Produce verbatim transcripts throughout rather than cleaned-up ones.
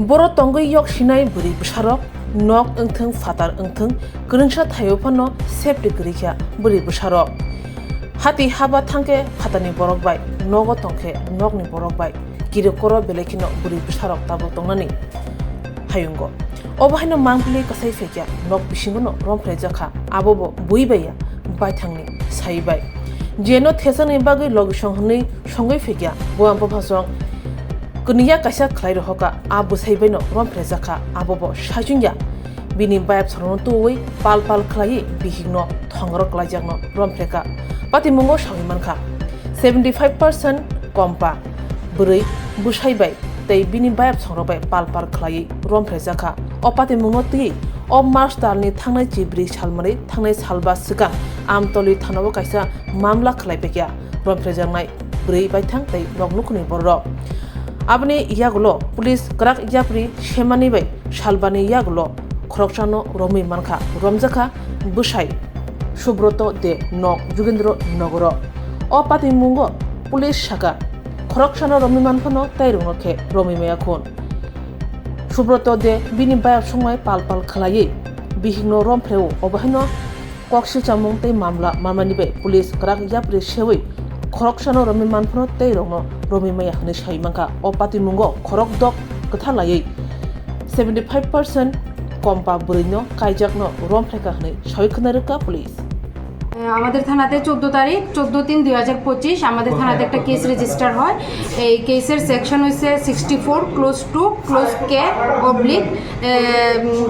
Boro tongwi yok sinai bwrwi bwsarok, nok wngthwng phatar wngthwng, kwrwngsa thaio phano safety kwrwi kha bwrwi bwsarok. Hati haba thangkhe phatarni borok bai, nogo tongkhe nokni borok bai, kiri koro belai kheno bwrwi bwsarok tabuk tongnani hayungo. Obo haino mangpili kasai phaikya nok bisingono romphrejakha, abobo bui baiya baithangni sai bai. Jeno thesani bagwi logisong hwnwi songwi phaikya, buam buphasong kwniya kaisa khlai rohokha, a bwsai baino romphrejakha, abobo saichungya. Bini bayap sorokno tuwi pal pal khlaiwi bihikno thongoro klaijakno romphrekha. Patimungo sawi mankha, seventy five percent kompa bwrwi bwsai bai tei bini bayap songrok bai pal pal khlaiwi romphrejakha. O patimungno twiwi o March talni thangnai chibrwi salmani thangnai salba swkang Amtoli thanao kaisa mamla khlaipaikha romphrejaknai bwrwi baithang tei nok nukhungni bororok. Aboni yagulo police kwrak yapri semani bai salbani yagulo khoroksano romwi mankha, romjakha bwsai Subroto de nok Jugendro nogoro. O patimungo police saka, khoroksano romwi manphano tei rokno khe romwi maya khun. Subroto de bini bayap songmai pal pal khlaiwi bihikno romphreo, obo haino kok silchamung tei mamla manmani bai police kwrak yapri sewi khoroksano romwi manphano tei rokno romwi maya hwnwi sai mankha. O patimungo khorok dok kwtha laiwi seventy five percent kompa bwrwino kaijakno romphrekha hwnwi sawi khna rwkha police. আমাদের থানাতে চোদ্দ তারিখ, চোদ্দ তিন দুই হাজার পঁচিশ, আমাদের থানাতে একটা কেস রেজিস্টার হয়। এই কেসের সেকশন হচ্ছে sixty four close two close কে oblique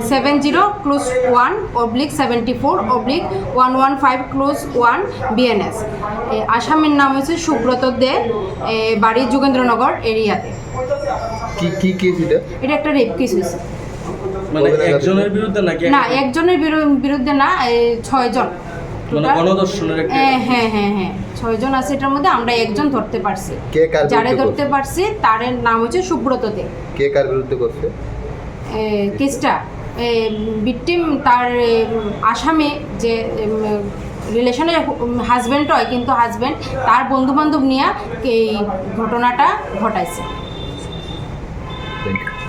seven zero close one oblique seventy four oblique one one five close one BNS. আসামির নাম হচ্ছে সুব্রত দে, এ, বাড়ি যোগেন্দ্রনগর এরিয়াতে। কি কি কেস এটা? এটা একটা রেপ কেস হয়েছে। মানে একজনের বিরুদ্ধে নাকি না, একজনের বিরু- বিরুদ্ধে না, এই ছয়জন। মানে টোটাল গণধর্ষণের একটা হ্যাঁ হ্যাঁ হ্যাঁ হ্যাঁ, ছয়জন আছে এটার মধ্যে, আমরা একজন ধরতে পারছি। কে কার যারে বিরুদ্ধে ধরতে পারছি তার নাম হচ্ছে সুব্রত দে। কে কার বিরুদ্ধে করছে? এ, কেসটা ভিকটিম তার এ, আসামি যে রিলেশনের হাজব্যান্ড হয়, কিন্তু হাজব্যান্ড তার বন্ধু বান্ধব নিয়ে এই ঘটনাটা ঘটাইছে।